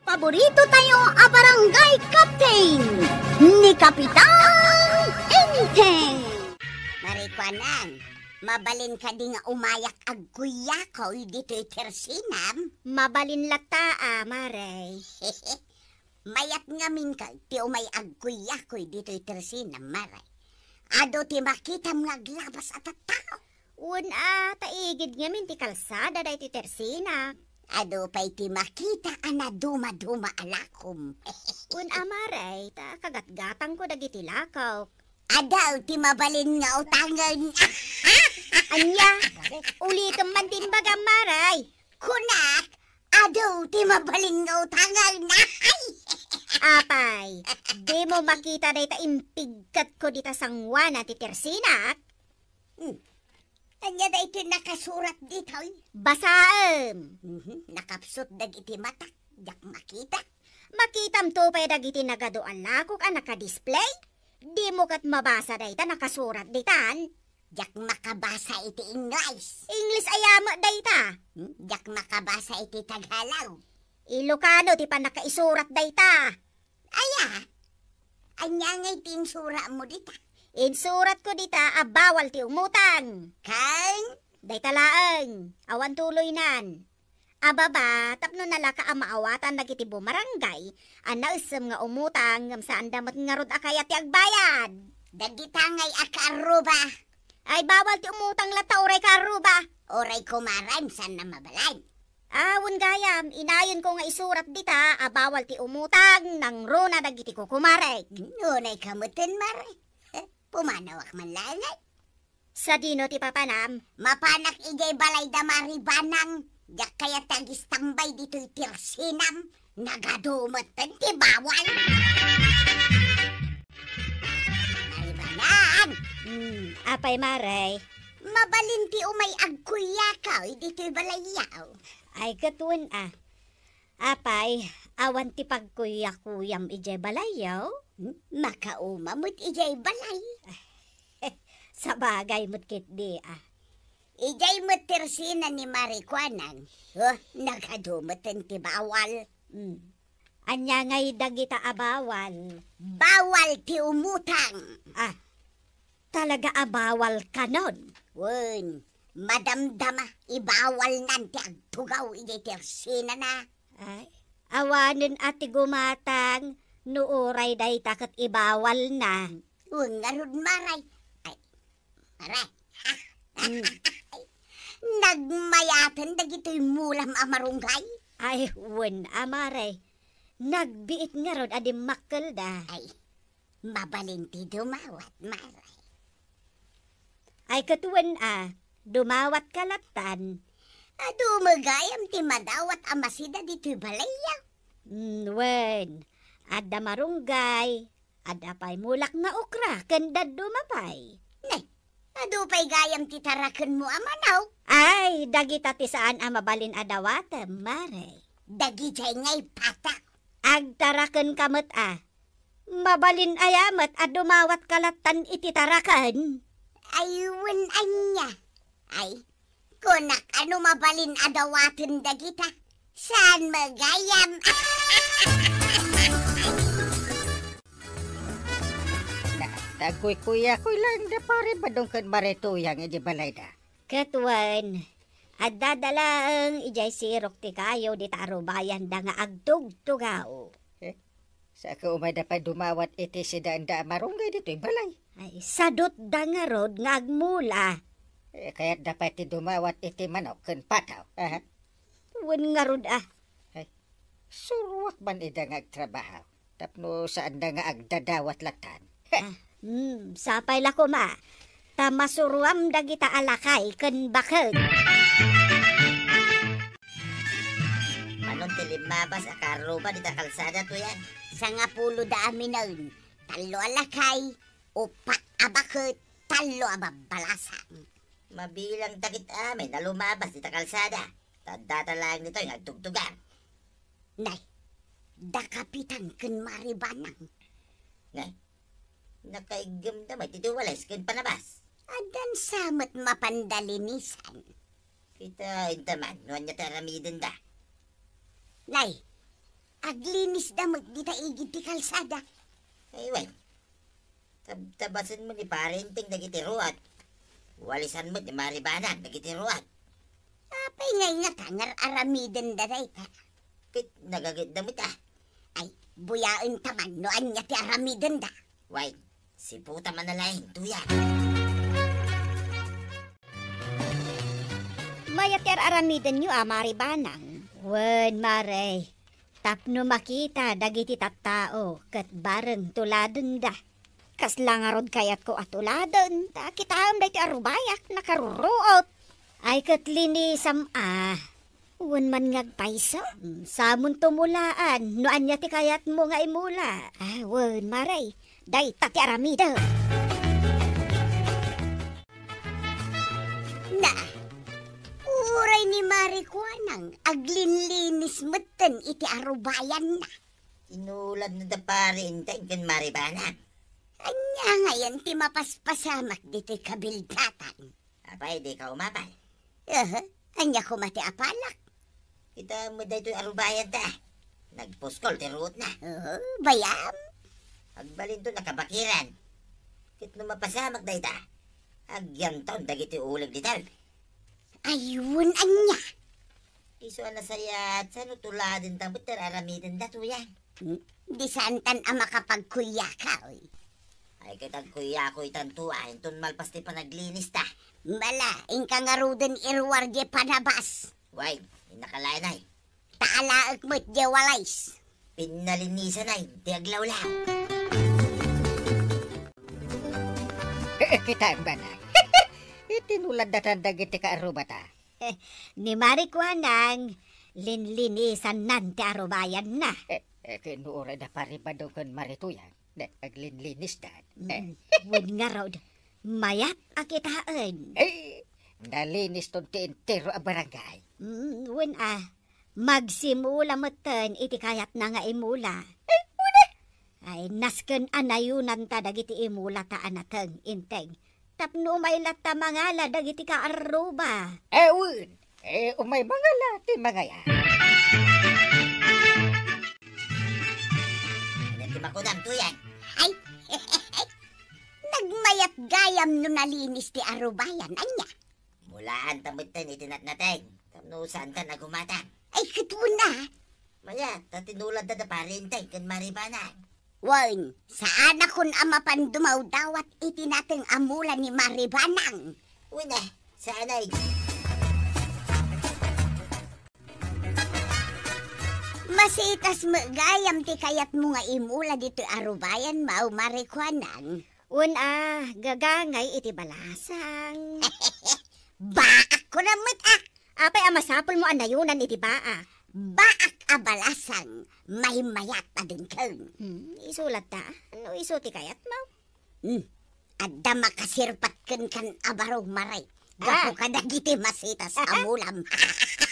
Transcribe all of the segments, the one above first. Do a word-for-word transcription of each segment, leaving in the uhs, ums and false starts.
Paborito tayo a barangay captain, ni Kapitan Enteng. Mare Kuanang, mabalin kadi nga umayak agkuyakoy ditoy tersinam? Mabalin latta a, Mare. Mayat ngamin ka ti umay agkuyakoy ditoy tersinam, Mare. Adu ti makitam nga aglabas a tattao. Wen a, ta igid ngamin ti kalsada daytoy tersinak. Adu pay ti makita a naduma-duma a lakom. Wen a, Mare, ta kagatgatangko dagiti lakok. Adu ti mabalin nga utangen. Ania? Ulitem man ti imbagam, Mare. Kunak, adu ti mabalin nga utangen. Apay, dimo makita dayta impigkatko dita sanguana ti tersinak? Hmm. Ania daytoy nakasurat ditoy? Basaem. Mhm. Nakapsut dagiti matak, diak makita. Makitamto pay dagiti nagadu a lakok a nakadisplay? Dimo ket mabasa dayta nakasurat ditan? Diak makabasa iti Ingles. Ingles aya met dayta? Hmm? Diak makabasa iti Tagalog. Ilocano ti pannakaisurat dayta. Aya? Ania ngay ti insuratmo dita? Insuratko dita a bawal ti umutang. Ken? Dayta laeng, awan tuloynan. A baba, tapno nalaka a maawatan dagiti bumarangay a naessem nga umutang ngem saanda met ngarud a kayat ti agbayad. Dagita ngay a kaarruba. Ay, bawal ti umutang latta uray kaarruba. Uray kumarem, saan a mabalin? Awan gayam, inayonko nga isurat dita a bawal ti umutang nangruna dagiti kukumarek. Nunay ka metten, Mare. Eh, pumanawak man laeng, ay. Sadino ti papanam? Mapanak idiay balay da Mari Banang. Diak kayat ti agistambay ditoy tersinam. Nagadu metten ti bawal. Mari Banang! Hmm, apay, Mare? Mabalin ti umay agkuyakaw ditoy balayyaw. Ay, ket wen a. Apay, awan ti pagkuyakuyam idiay balayyaw? Hmm? Makauma met idiay balay. Sabagay met ketdi a. Idiay met tersina ni Mari Kuanang. Oh, nagadu metten ti bawal. Hmm. Ania ngay dagita a bawal? Bawal ti umutang. Ah, talaga a bawal kanon? Wen, madamdama, ibawalnan ti agtugaw idiay tersinana. Ay, awanen a ti gumatang no uray dayta ket ibawalna. Wen ngarud, Mare. Ay, Mare. Mm. Nagmayaten dagitoy mulam a marunggay? Ay, wen a, Mare. Nagbiit ngarud a dimmakkelda. Ay, mabalin ti dumawat, Mare. Ay, ket wen a, dumawatka lattan. Adu met gayam ti madawat a masida ditoy balayyaw? Mm, wen, adda marunggay, adda pay mulak nga okra ken dadduma pay. Ne, adu pay gayam ti tarakenmo a manok? Ay, dagita ti saan a mabalin a dawatem, Mare. Dagidiay ngay pata. Agtarakenka met a. Mabalin aya met a dumawatka lattan iti taraken? Ay, wen ania? Ay, kunak a no mabalin a dawaten dagita. Saan met gayam? Na, nagkuykuyakoy laeng da Pari Badong ken Mare Tuyang idiay balayda. Ket wen, addada laeng idiay sirok ti kayo dita arubayanda nga agtugtugaw. Eh, saka umayda pay dumawat iti sidaenda a marunggay ditoy balay. Ay, sadutda ngarud nga agmula. Eh, kayatda pay ti dumawat iti manok ken pataw. Aha. Wen ngarud a. Ay, suruak man ida nga agtrabaho. Tapno saanda nga agdadawat lattan. Ah, hmm, sapay la koma. Ta masuruam dagita a lakay ken baket. Manon ti limmabas a kaarruba dita kalsada, Tuyang? Sangapulo da aminen. Tallo a lakay, upat a baket, tallo a babbalasang. Mabilang dagit amin a lumabas dita kalsada. Ta addata laeng ditoy nga agtugtugaw. Nay, da Kapitan ken Mari Banang. Nay, nakaiggemda met iti wales ken panabas. Addan sa met mapanda linisan. Kitaenta man no ania ti aramidenda. Nay, Aglinisda met dita igid ti kalsada. Ay, wen. Tabtabasen met ni Pare Enteng dagiti ruot. Walisan met ni Mari Banang dagiti ruot. Apay ngay ngata nga ar-aramidenda dayta? Ket nagagitda met, a. Ay, buyaenta man no ania ti aramidenda. Wen, siputa man a laeng, Tuyang. Mayat ti ar-aramidenyo a, Mari Banang? Wen, Mare, tapno makita dagiti tattao ket bareng tuladenda. Kasla ngarud kayatko a tuladen, ta kitaem daytoy a rubayak, nakaruruot. Ay, ket linisam, a. Wen man nga agpayso, mm, samon tumulaan no ania ti kayatmo nga imula. A, wen, Mare, dayta ti aramidek. Na, uray ni Mari Kuanang aglinlinis metten iti arubayanna. Inuladna da Pare Enteng ken Mari Banang. Ania ngayen ti mapaspasamak ditoy kabildatan? Apay, dika umapal? Aha, ania koma ti apalak? Kitaem met daytoy a rubayanta. Nagpuskol ti ruotna. Oo, bayam. Agbalinto nakabakiran. Ket no mapasamak dayta, agyantaon dagiti uleg ditoy. Ay, wen ania? Isu a nasayaat, sano tuladenta met ti ar-aramidenda, Tuyang? Hmm, di saantan a makapagkuyakaw. Ay, ket agkuyakoytanto a, inton malpas ti panaglinista. Bala, inka ngaruden iruar diay panabas. Wen, innaka laeng, ay. Ta alaek met diay walis. Pinnalinisanay ti aglawlaw. Eh, eh, kitaem, Banang. Iti nuladatan dagiti kaarrubata. Ni Mari Kuanang, linlinisannan ti arubayanna. Eh, eh, ket no uray da Pare Badong ken Mari Tuyang, ne, aglinlinisdan. Eh. Mm, wen ngarud, mayat a kitaen. Eh, naliniston ti entero a barangay. Mm, wen a, magsimula metten iti kayatna nga imula. Eh, wen a! Ay, nasken a nayunanta dagiti imulata a nateng, Enteng. Tapno umay latta mangala dagiti kaarruba. Eh, wen. Eh, umay mangala ti mangaya. Ania ti makunam, Tuyang? Ay, nagmayat gayam no nalinis ti arubayan, ania? Mulaanta metten iti natnateng, tapno saantan a gumatang. Ay, ket wen a. Mayat, ta tinuladda da Pare Enteng ken Mari Banang. Wen, saanakon a mapan dumawdawat iti nateng a mula ni Mari Banang. Wen a, saanay. Masitas met gayam ti kayatmo nga imula ditoy arubayanmo, Mari Kuanang. Wen a, gagangay iti balasang. Baak ko na met, a. Apay a masapulmo a nayunan iti baak? Baak a balasang, maymayat a dengkeng. Hmm, isu latta. No isu ti kayatmo? Hmm. Adda makasirpat kenka a baro, Mare. Ah. Gapu kadagiti masitas a mulam.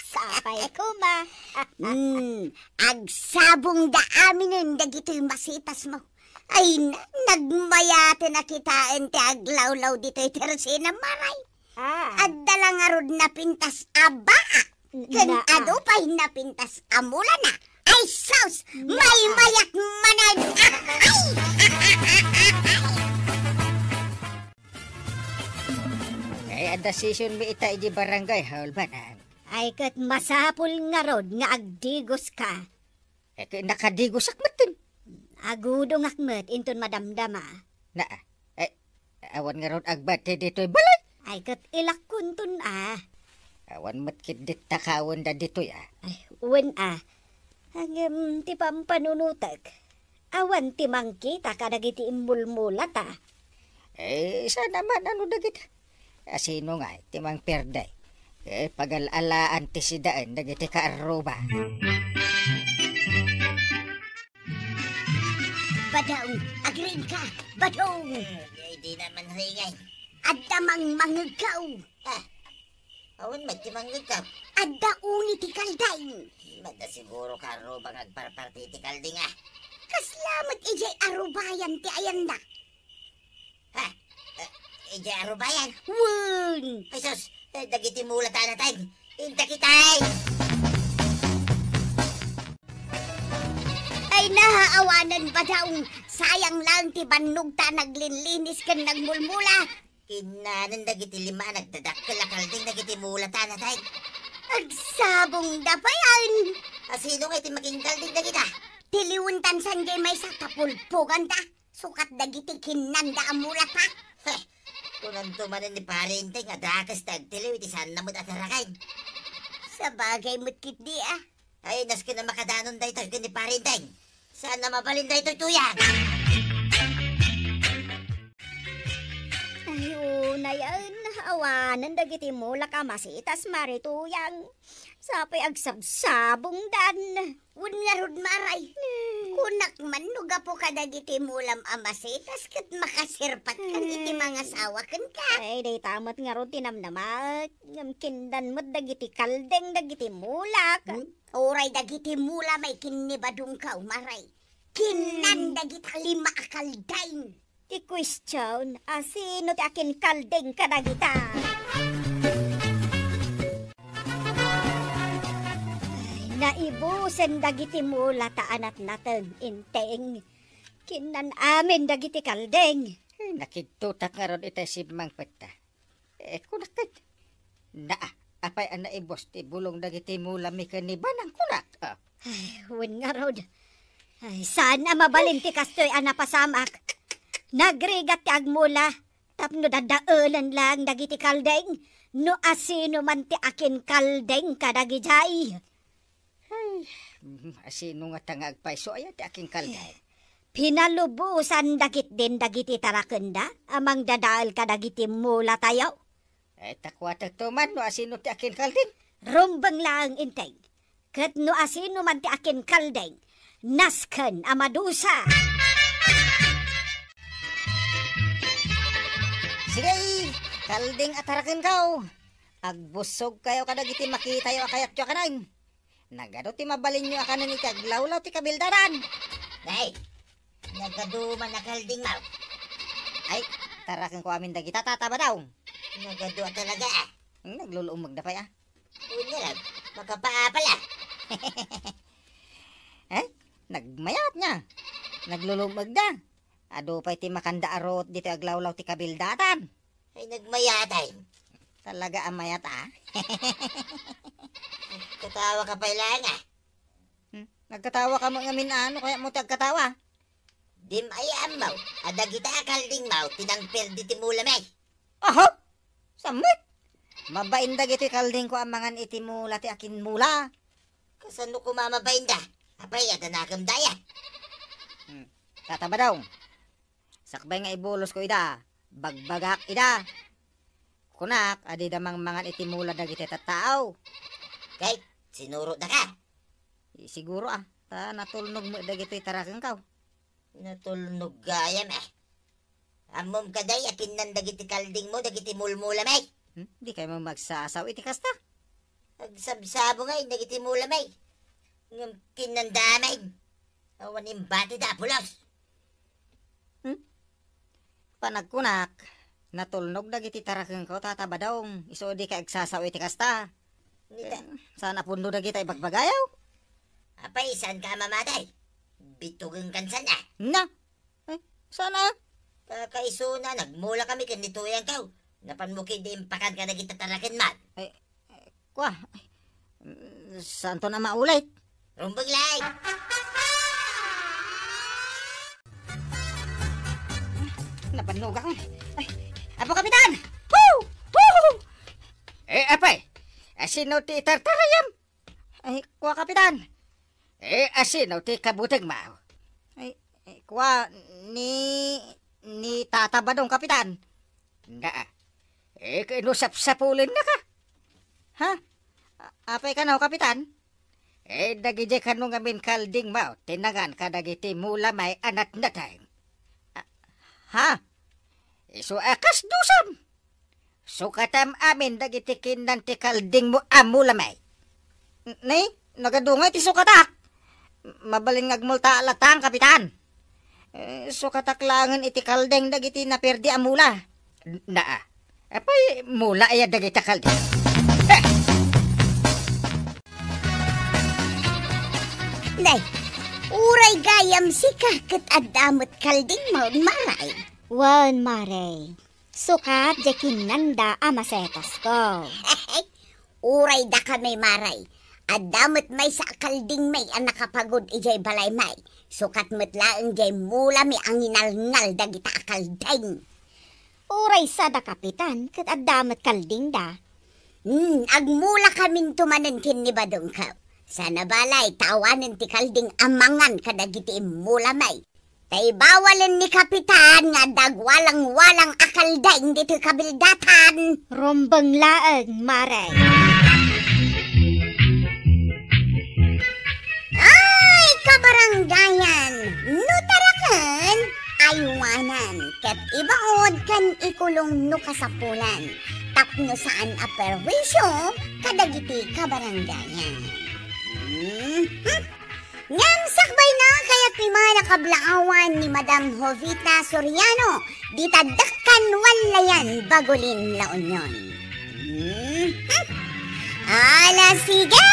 Sapay koma. Hmm. Agsabongda aminen dagitoy masitasmo. Ay, na, nagmayaten a kitaen ti aglawlaw ditoy tersena, Mare. Ah. Adda la ngarud napintas a baak, ken adu pay napintas a mulana. Ay, sus! Maymayat manen! Ay! Ay, adda session mi ita iti barangay hall, Banang. Ay, ket masapul ngarud nga agdigoska. Eh, ket nakadigosak metten. Agudongak met inton madamdama. Na, eh, awan ngarud agbati ditoy balay. Ay, ket ilakkonton a. Awan met ketdi takawenda ditoy a. Ay, wen a. Ngem ti pampanunotek, awan ti mangkita kadagiti immulmulata. Eh, saan a man, ano dagita? Asino ngay ti mangperde? Eh, pagal-alaan ti sidaen dagiti kaarruba. Badong, agriingka! Badong! Hmm, di naman ringay. Adda mangmangegkaw! Ah, awan met ti mangegkaw. Adda uni ti kalding. Adda siguro kaarruba nga agparparti iti kalding, a. Kasla met idiay arubayan ti ayanna. Ha? Eh, idiay arubayan? Wen! Ay, sus! Eh, dagiti mula ta natay! Inta kitay! Naawanan, Badaong, sayang lang ti bannogta a naglinlinis ken nagmulmula. Kinnanen dagiti lima a nagdadakkel a kalding dagiti mulata, natay. Agsabongda payen. A sino nga iti makinkalding dagita? Ti liwentan saan diay maysa, tapulpoganda. Sukat dagiti kinnanda a mulata. Heh, kunanto manen ni Pare Enteng a dakes ti agtiliw iti saanna met a taraken. Sabagay met ketdi a. Ay, nasken a makadanon daytoy ken ni Pare Enteng. Saan a mabalin daytoy, Tuyang. Ay, unayen, awanen dagiti mulak a masitas, Mari Tuyang. Sapay agsabsabongdan. Wen ngarud, Maray. Hmm. Kunak man no gapu kadagiti mulam a masitas ket makasirpatkan iti Hmm. mangasawa kenka. Ay, dayta met ngarud ti namnamaek. Ngem kindan met dagiti kaldeng dagiti mulak. Hmm? Uray dagiti mula may ken ni Badongkaw, Maray. Kinnan Hmm. dagita lima a kaldeng. Ti question, a sino ti akinkalding kadagita? Ay, naibusen dagiti mulata a natnateng, Enteng. Kinnan amin dagiti kalding. Ay, nakidtotak ngarud itay simmangpetta. Eh, kunak ket, naa, apay a naibus ti bulong dagiti mula mi ken ni Banang, kunak? Ah. Ay, wen ngarud. Ay, saan a mabalin ti kastoy a napasamak. Nagrigat ti agmula, tapno dadaelen laeng dagiti kalding, no asino man ti akinkalding kadagidiay. Ay, mm, asino ngata nga agpayso aya ti akinkalding? Pinalubosan dagitdin dagiti tarakenda a mangdadael kadagiti mulatayo. Eh, ta kuatek to man no asino ti akinkalding. Rumbeng laeng, Enteng. Ket no asino man ti akinkalding, nasken a madusa. Sige, kalding a tarakenko. Agbussogkayo kadagiti makitayo a kayatyo a kanen. Nagadu ti mabalinyo a kanen iti aglawlaw ti kabildadan. Nay, nagadu man a kalding, maw. Ay, tarakenko amin dagita, Tata Badong. Nagadu a talaga, ah. Naglulummegda pay, ah. Unya lang, makapaapal, ah. Ay, nagmayat nga. Naglulummegda. Adu pay ti makanda a ruot ditoy aglawlaw ti kabildadan. Ay, nagmayat ay. Talaga a mayat, ah. Nagkatawa ka pay lang, ah. Hmm? Nagkatawa ka mo ngamin, ano kaya mo ti agkatawa? Dim ay ammaw, a dagita a kalding maw, ti nangperdi ti mula mi. Aha! Sammet! Mabain dagiti kaldingko a mangan iti mula ti akinmula. Kasano koma mabainda? Apay, adda nakemda aya? Hmm. Tata Badong, sakbay nga ibulosko ida, bagbagak ida. Kunak, a dida mangmangan iti mula dagiti tattao. Kay, sinurotdaka? Siguro, ah, ta natulnog met dagitoy tarakenko. Natulnog gayam, eh. Ammom kadi a kinnan dagiti kaldingmo dagiti mulmula mi? Hmm? Dikay man magsasao iti kasta? Agsabsabo ngay dagiti mula mi. Ngem kinnanda mi. Awan imbatida a pulos. Hmm? Panagkunak, natulnog dagiti tarakenko, Tata Badong, isu dikay agsasao iti kasta. Nita- Eh, saan a pundo dagita ibagbagayo? Apay, saan ka a mamatay? Bitugenkan saan a? Na? Eh, saan a? Kakaisuna, nagmula kami ken ni Tuyangko. Napanmo kadi impakan kadagita taraken man. Eh, eh, kwa, eh, saanton a maulit? Rumbeng lang! Napannogak. Ay, Apo Kapitan! Woo! Woo! Eh, apay, asino ti itartarayam? Ay, kwa, Kapitan. Eh, asino ti kabutegmo? Ay, eh, kwa, ni, ni Tata Badong, Kapitan. Naa. Eh, kano sapsapulennaka? Ha? A-, apay kano, Kapitan? Eh, dagidiay kano ngamin kaldingmo, ti nangan kadagiti mula mi a natnateng. A-, ha? Isu a kasdusam? Sukatam amin dagiti kinnan ti kaldingmo a mula mi. N-, ni, nagadungay ti sukatak. Mabalin nga agmulta latta, Kapitan. Eh, sukatak laengen iti kaldeng dagiti naperdi a mula. N-, naa. Apay, mula aya dagita kaldeng? Eh! Nay, Uray gayam sika ket adda met kaldingmo, Mare. Wen, Mare. Sukat diay kinnanda a masetasko. Uray dakami, Mare. Adda met maysa a kaldingmi a nakapagud idiay balaymi. Sukat met laeng diay mulami a nginalngal dagita a kalding. Uray sada, Kapitan, ket adda met kaldingda. Hmm, agmulakaminto manen ken ni Badongko. Sana balay ta awanen ti kalding a mangan kadagiti immulami. Ta ibawalen ni Kapitan nga adda agwalang-walang a kalding ditoy kabildatan. Rumbeng laeng, Mare. Ay, kabarangayan, no taraken, aywanan, ket ibaon ken ikulong no kasapulan, tapno saan a perwisyo kadagiti kabarangayan. Mhm. Ngem sakbayna, kayatmi man a kablaawan ni Madam Jovita Soriano, dita dakkan Wallayan, Bagulin, La Union. Mhm. Ala, sige!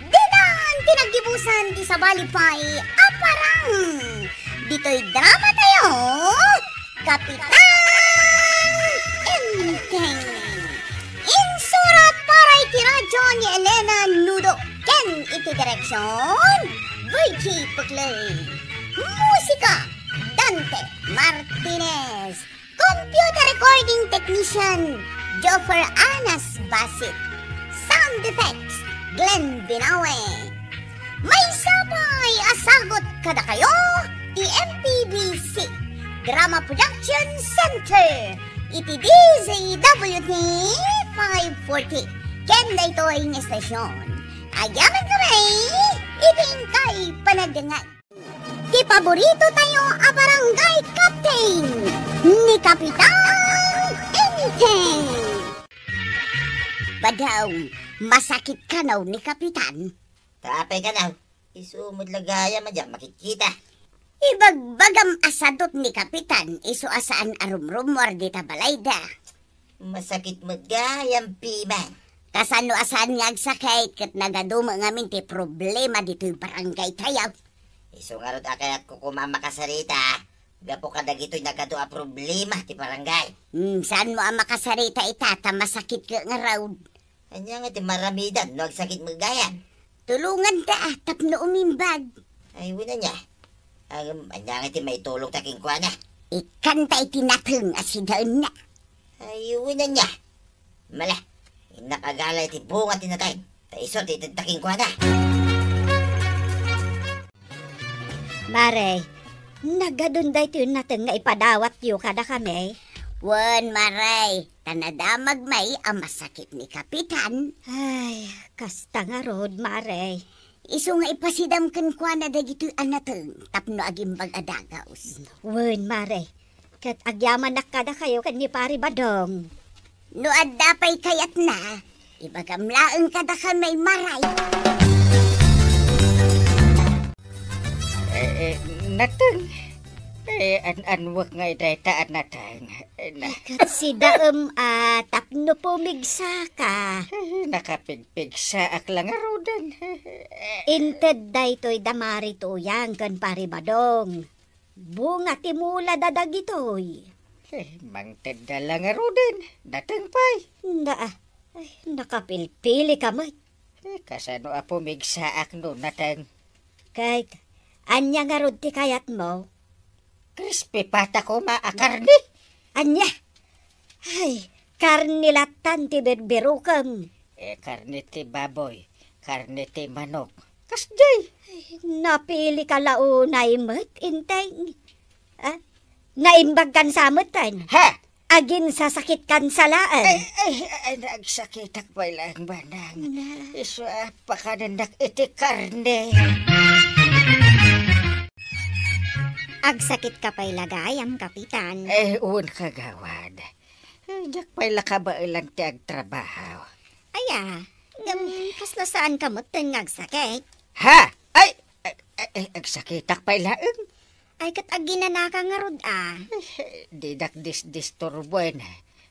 Ditan ti naggibusan ti sabali pay a parang. Ditoy drama tayo, Kapitan Enteng. Insurat para iti radyo ni Elena Nudo ken iti direksyon, Virgie Puclay. Musika, Dante Martinez. Computer recording technician, Joffer Anas Basit. Sound effects, Glenn Binawe. Maysa pay a sagut kadakayo ti M P B C Drama Production Center iti D Z W T five forty. Ken daytoy nga estasyon, agyaman kami iti inkay panagdengngeg. Ti paborito tayo a barangay captain, ni Kapitan Enteng. Badong, masakit kano ni Kapitan? Ta apay kano? Isu met la gayam a diak makitkita. Ibagbagam a sadut ni Kapitan, isu a saan a rumrumuar dita balayda. Masakit met gayam piman. Kasano a saan nga agsakit ket nagadu met ngamin ti problema ditoy barangay tayo? Isu ngarud a kayatko koma a makasarita gapu kadagitoy nagadu a problema ti barangay. Hmm, saanmo a makasarita ita ta masakit ket ngarud. Ania nga ti maramidan no agsakit met gayam? Tulonganta a tapno umimbag. Ay, wen ania. Ngem, ania nga ti maitulongta kenkuana? Ikkanta iti nateng a sidaenna. Ay, wen ania. Mala, innak agala iti bunga ti nateng. Ta isu ti itedta kenkuana. Mare, nagadun daytoy nateng nga ipadawatyo kadakami? Wen, Mare, ta nadamagmi a masakit ni Kapitan. Ay, kasta ngarud, Mare. Isu nga ipasidam kenkuana dagitoy a nateng tapno agimbag a dagaus. Wen, Mare, ket agyamanak kadakayo ken ni Pari Badong. No adda pay kayatna, ibagam laeng kadakami, Mare. Eh, eh, nateng. Eh, an-anwek ngay dayta a nateng. Eh, na- Ay, ket sidaem a tapno pumigsaka. Eh, nakapigpigsaak la ngaruden. Inted daytoy da Mari Tuyang ken Pari Badong. Bunga ti mula da dagitoy. Eh, mangtedda la ngaruden, nateng pay. Na, ay, nakapilpili ka met. Eh, kasano a pumigsaak no nateng? Ket, ania ngarud ti kayatmo? Crispy pata koma a karne. Ania? Ay, karne latan ti birbirukem. Eh, karne ti baboy, karne ti manok. Kasdiay. Ay, napili ka la unay met, Enteng. Ah, naimbag kan sa met, ten? Ha? Aginsasakit kan sa laeng. Ay, ay, ay, nagsakitak pay laeng banang. Na. Isu a pakanennak iti karne. Agsakit ka pay la gayam, Kapitan. Eh, un, kagawad. Eh, diak pay la kabaelan ti agtrabaho. Aya, ngem kasla saan ka metten nga agsakit? Ha? Ay, ay, ay, ay, agsakitak pay laeng. Ay, ket aginanaka ngarud a. Eh, didak disdisturbuen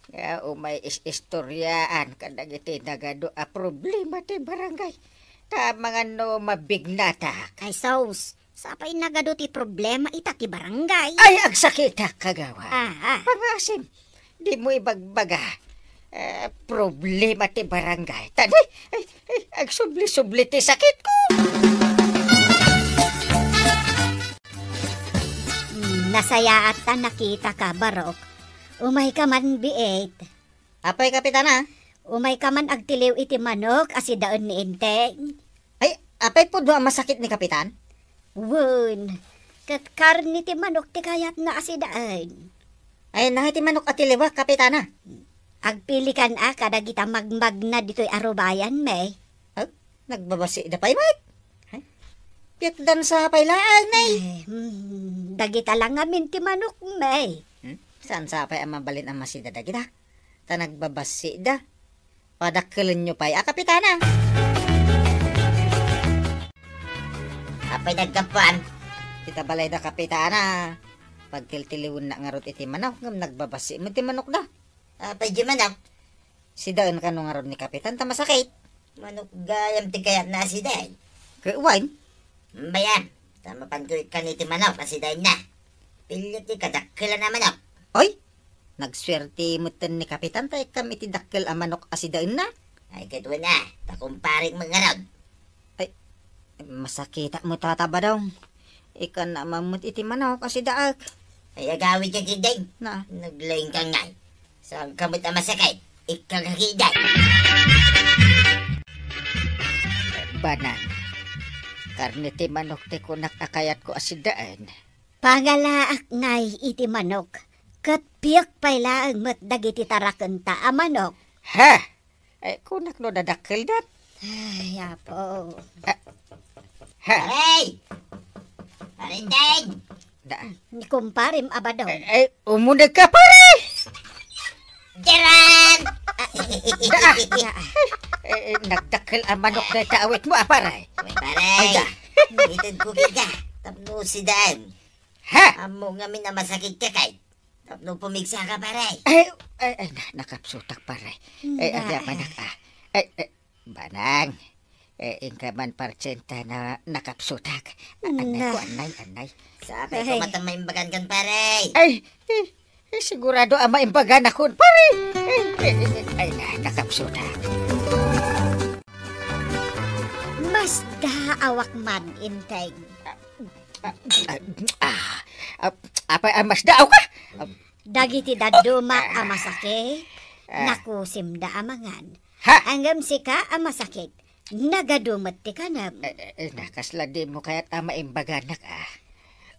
nga umay is-istoriaan kadagiti nagadu a problema ti barangay. Ta amangan no mabignatak. Ay, sus. Sapay nagadu ti problema ita ti barangay. Ay, agsakitak, kagawa. Ah, ah. Pangasim, dimo ibagbaga. Eh, problema ti barangay. Tadi, ay, ay, agsubli-subli ti sakitko. Hmm, nasayaat ta nakitaka, Barok. Umayka man, biit. Apay, Kapitana? Umayka man agtiliw iti manok a sidaen ni Enteng. Ay, apay pudno a masakit ni Kapitan? Wen, ket karne ti manok ti kayatna a sidaen. Ay, nangay ti manok a tiliwak, Kapitana? Agpilikan a kadagita magmagna ditoy a rubayan, may. Ay, nagbabasida pay, may. Ay, piakdan sa pay laeng, nay. Ay, hmm, dagita lang ngamin ti manok, may. Hmm? Saan sa pay a mabalin a masida dagita? Ta nagbabasida. Padakkelenyo pay a Kapitana. Apay naggapuan? Ita balayda, Kapitana. Pagtiltiliwenna ngarud iti manok, ngem nagbabasi met ti manokda. Apay di manok? Sidaen kano ngarud ni Kapitan ta masakit. Manok gayam ti kayatna a sidaen. Ket wen? Bayam, ta mapanko ikkan iti manok a sidaenna. Pilio ti kadakkelan a manok. Oy, nagsuerte metten ni Kapitan ta ikkam iti dakkel a manok a sidaenna. Ay, ket wen a, ta kumparik met ngarud. Ay, masakitak met, Tata Badong. Ikkan a mammet iti manok a sidaek. Ay, agawid ka, Kideng. Na. Naglaing ka ngay. Saan ka met a masakit? Ikka ka, Kideng. Banang, karne ti manok ti kunak a kayatko a sidaen. Pangalaak ngay iti manok, ket piek pay laeng met dagiti tarakenta a manok. Ha? Eh, kunak no dadakkelda. Ay, Apo. Ah. Ha? Pare! Pare Enteng! Da. Ni kumparem a Badong. Eh, eh, umuneg ka, pare! Diran! Da. Eh, eh, nagdakkel a manok dayta awitmo, a, pare. Uy, pare! Ay, da. Itedko ket ka, tapno sidaen. Ha? Ammo ngamin a masakit ka kay. Tapno pumigsa ka, pare. Ay, ay, ay, na-, nakapsutak, pare. Ay, na-, ay, anak, ah. Ay, ay, Banang. Eh, inka man partsenta na nakapsutak. A-, anay ko, na- anay, anay. Sapay ko mata maimbagan kan, pare. Ay, eh, eh, sigurado a maimbagan akon, pare. Ay, ay, ay, ay, na-, nakapsutak. Masdaawak man, Enteng. Ah, ah, ah, ah, apay a masdaaw ka? Ah, dagiti dadduma a masakit, ah, nakusimda a mangan. Ha? Ngem sika a masakit, nagadu met ti kanem. Eh, eh, eh, na, kasla dimo kayat a maimbaganak, ah.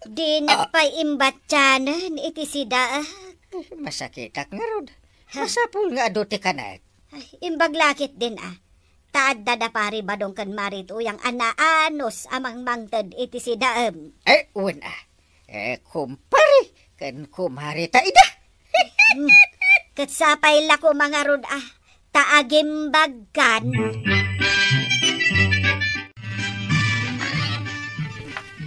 Dinak pay imbatyanen iti sida, ah. Eh, masakitak ngarud. Ha? Masapul nga adu ti kanek. Ay, imbag la ketdin, ah. Ta adda da Pari Badong ken Mari Tuyang a naanus a mangmangted iti sidaem. Eh, wen, ah. Eh, kumpari ken kumari ta ida. Hmm. Ket sapay la koma ngarud, ah, ta agimbagkan.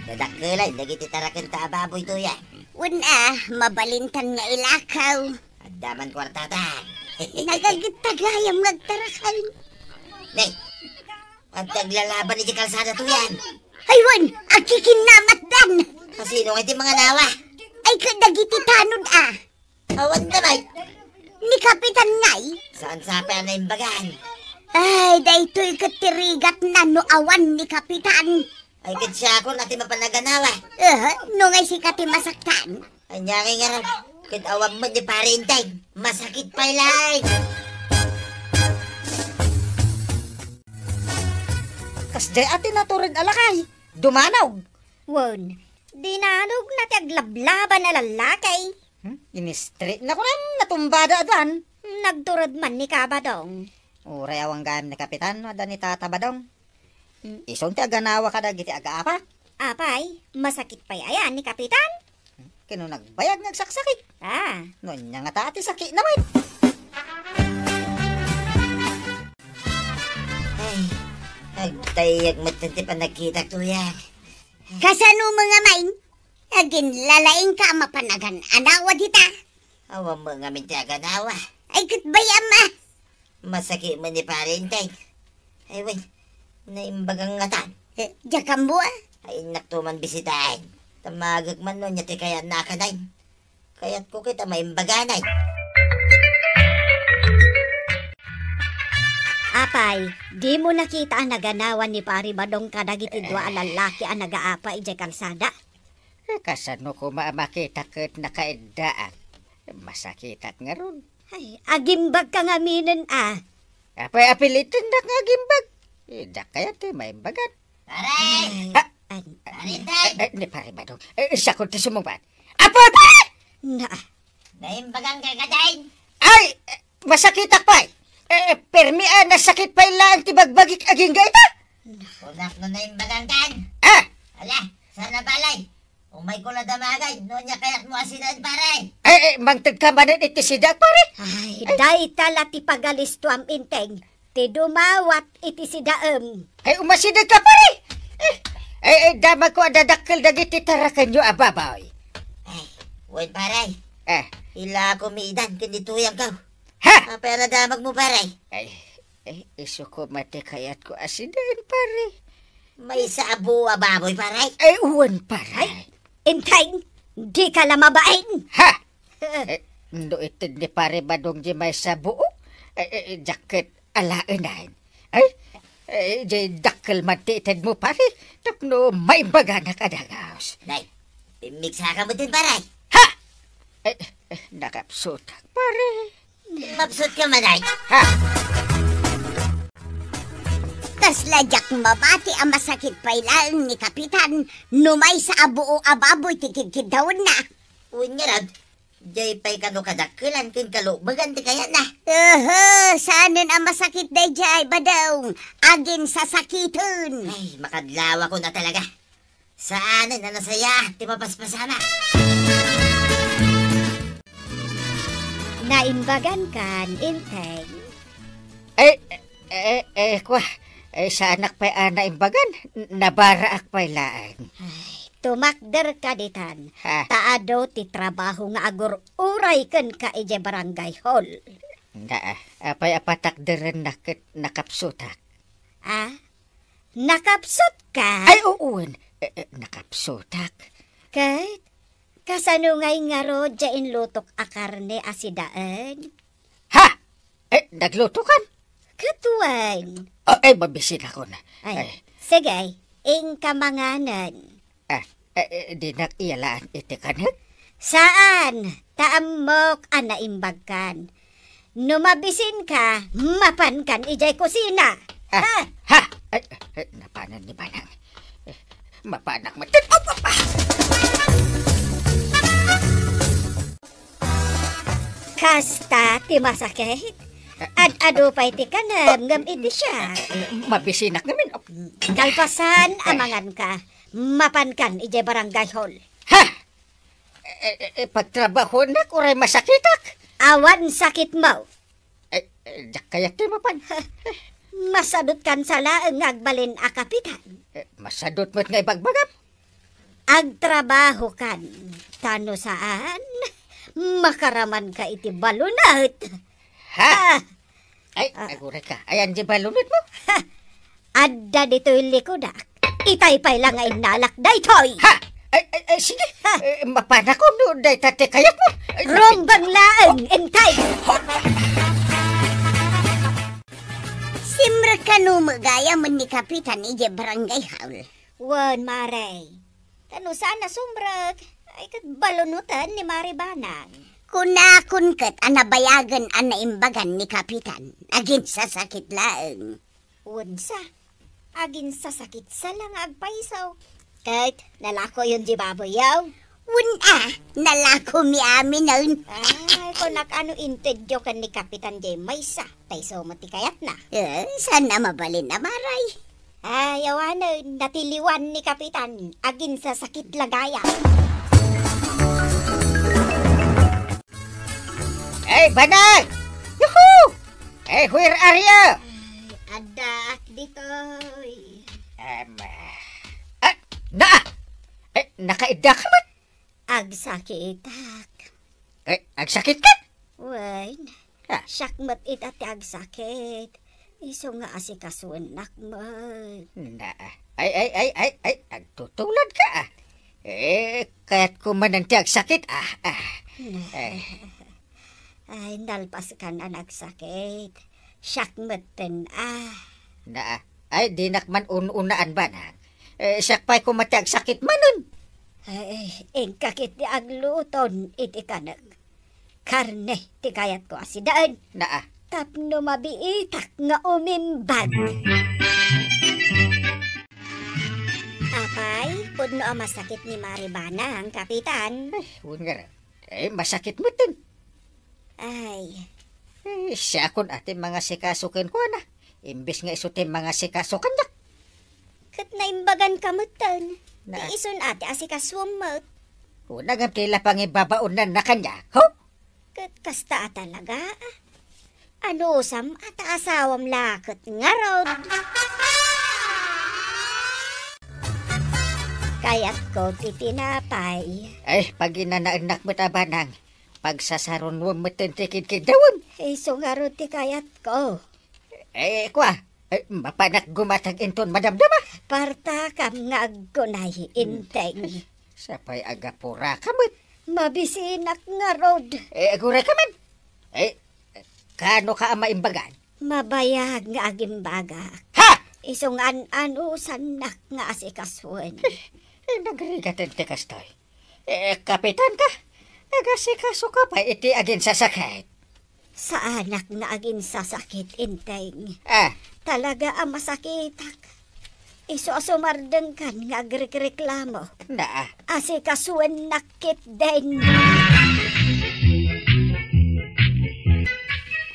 Dadakkelan dagiti tarakenta a baboy, Tuyang. Wen, ah, mabalintan nga ilakaw. Adda man kuartata. Nagagita gayam nga agtarakan. Ne, adda aglalaban iti kalsada, Tuyang. Ay, wen, agkikinnamatdan. Kasino nga iti manganawa? Ay, kadagiti tanod, ah. Awan na, bay. Ni Kapitan ngay? Saan sapay a naimbagan? Ay, daytoy ket ti rigatna no awan ni Kapitan. Ay, ket siakon a ti mapan a ganawa. Eh, no ngay sika ti masaktan? Ania ngay ngarud, ket awan met ni Pari Enteng. Masakit pay laeng. Kasdiay a ti natured a lakay, dumanog. Wen, dinanogna ti aglablaban a lallaki. Hmm? Ini-straight na kunan, natumbada aduan. Nagtured man ni Kabadong. Uray awan gayam ni Kapitan, no adda ni Tata Badong. Hmm. Isun ti aganawa kadagiti agaapak. Apay, masakit pay aya ni Kapitan? Ken no nagbayag nga agsaksakit. Ah. No ania ngata ti sakit na met? Ay, agtayak met ti panagkitak, Tuyang. Kasano mo nga main? Aginlalaing ka a mapan a gan-anawa dita? Awan met ngamin ti aganawa. Ay, ket bay-am, ah. Masakit met ni Pari Enteng. Ay, wen, naimbagan ngatan. Eh, diak ammo, ah. Ay, innak to man bisitaen. Tamagek man no nya ti kayatna a kanayon. Kayatko ket a maimbaganan. Apay, dimo nakita a naganawan ni Pari Badong kadagiti dua a lallaki a nagaapa idiay kalsada? Eh, kasano koma a makita ket nakaiddaak? Masakitak ngarud. Ay, agimbagka ngaminen a. Apay, apilitennak nga agimbag? Eh, diak kayat ti maimbagan. Pare! Ay, ah, an-, Pare, tay! Eh, eh, ni Pare Badong. Eh, siak ti sumungbat. Apo, Pare! Na. Naimbagan ka kadain? Ay, eh, masakitak pay. Eh, eh, permi a nasakit pay laeng ti bagbagik agingga ita. Kunak no naimbagan kan. Ah! Ala, sana balay. Umayko la damagay, no nya kayatmo a sidaen, pare. Ay, ay, mangted ka manen iti sidaek, pare. Ay, ay, dayta la ti pagalistuam, Inteng. Ti dumawat iti sidaem. Ay, umasideg ka, pare. Eh, ay, ay, damagko a dadakkel dagiti tarakenyo a baboy. Ay, wen, pare. Eh. Ila kumidan ken ni Tuyang ka. Ha? Apay a nadamagmo, pare? Ay, eh, isu koma ti kayatko a sidaen, pare. Maysa a buo a baboy, pare? Ay, wen, pare. Ay, Inteng, dika la mabain. Ha? Eh, no ited ni Pare Badong di maysa buo, eh, eh, diak ket alaenan. Ay, eh, di dakkel man ti itedmo, pare, tapno maimbaganak a dagus. Nay, pimmigsaka metten, pare. Ha? Eh, eh, nakapsutak, pare. Mapsut ka man, ay. Ha? Kasla diak mabati a masakit pay laeng ni Kapitan no maysa a buo a baboy ti kidkiddawenna. Wen ngarud, diay pay kano kadakkelan ken kalubegan ti kayatna. Ehe, saanen a masakit daydiay, Badong. Aginsasakiten. Ay, makadlawakon a talaga. Saanen a nasayaat ti mapaspasama. Naimbagan kan, Inteng? Eh, eh, eh, kua, eh, saanak pay a naimbagan. N-, nabaraak pay laeng. Ay, tumakder ka ditan. Ha? Ta adu ti trabaho nga agur-uray kenka idiay barangay hall. Na, apay a patakderennak ket nakapsutak? Ah? Nakapsutka? Ay, uwen. Eh, eh, nakapsutak. Ket, kasano ngay ngarud diay inlutok a karne a sidaen? Ha? Eh, naglutokan? Ket wen. Ah, ay, mabisinakon. Ay, ay, sige, inka manganen. Ah, eh, eh, dinak iyalaan iti kanek? Saan, ta ammok a naimbagkan. No mabisinka, mapankan idiay kusina. Ah, ha? Ha? Ay, ay, napanan ni Manang. Eh, mapanak met. Op, op, ah! Kasta ti masakit? Ad-adu pay ti kanem ngem iti siak. Eh, mabisinak ngamin. Kalpasan a manganka, mapankan idiay barangay hall. Ha? Eh, eh, eh, pagtrabahonak uray masakitak? Awan sakitmo. Eh, eh, diak kayat ti mapan. Masadutkan sa laeng nga agbalin a kapitan. Eh, masadut met nga ibagbagam. Agtrabahokan, ta no saan, makaramanka iti balunot. Ha? Ah. Ay, ah, aguray ka. Ayan di balunotmo? Ha! Adda ditoy likudak. Itay pay la nga innalak daytoy. Ha! Ay, ay, ay, sige. Ha! Eh, mapanakon no dayta ti kayatmo. Ay, rumbeng laeng, intay. Simrek kano met gayam ni Kapitan idiay barangay hall? Wen, Mare. Ta no saan a sumrek, ay ket balunoten ni Mare Banang. Kunakon ket a nabayagen a naimbagan ni Kapitan. Aginsasakit laeng. Wensa, aginsasakit sa la nga agpayso. Ket nalakoyon di baboyyo? Wen a, nalakomi aminen. Ay, kunak a no intedyo ken ni Kapitan diay maysa. Ta isu met ti kayatna. Eh, saan a mabalin a Mare? Ay, awanen, natiliwan ni Kapitan. Aginsasakit la gayam. Hey, Banang! Yuhu! Hey, where are you? Ay, addaak ditoy. Em, ah, na! Eh, nakaidda ka man? Agsakitak. Eh, agsakit ka? Wen, ah, siak met ita ti agsakit. Isu nga asikasuennak met. Na, Ay, ay, ay, ay, ay, agtutulad ka, ah. Eh, kayat ko man ti agsakit, ah, ah. Eh. Ay, nalpas kan a nagsakit. Siak metten, ah. Na, ay, dinak man un-unaan, Banang. Eh, siak pay koma ti agsakit manen. Ay, inka ketdi agluton iti kanek. Karne ti kayatko a sidaen. Naa. Tapno mabiitak nga umimbag. Apay, pudno a masakit ni Mari Banang, Kapitan. Ay, wen ngarud. Eh, masakit metten. Ay. Eh, siakon a ti mangasikaso kenkuana. Imbes nga isu ti mangasikaso kaniak. Ket naimbaganka metten. Na- Ti isun a ti asikasuem met. Una ngem ti la pangibabaonnanna kaniak, ho? Ket kasta a talaga, a. Anusam a ta asawam la ket ngarud. Kayatko ti tinapay. Ay, paginanaennak met a, Banang. Pagsasarunoem metten ti kidkiddawem. Isu ngarud ti kayatko. Eh, kua, eh, mapanak gumatag inton madamdama. Partakam nga agkunay, Inteng. Sapay agapuraka met. Mabisinak ngarud. Eh, agurayka man. Eh, kaano ka a maimbagan? Mabayag nga agimbagak. Ha! Isu nga an-anusannak nga asikasuen. Eh, nagrigaten ti kastoy. Eh, kapitan ka? Agasikaso ka pay iti aginsasakit. Saanak nga aginsasakit, Inteng. Ah. Talaga a masakitak. Isu a sumardengkan nga agrikreklamo. Naa. Asikasuennak ketdin.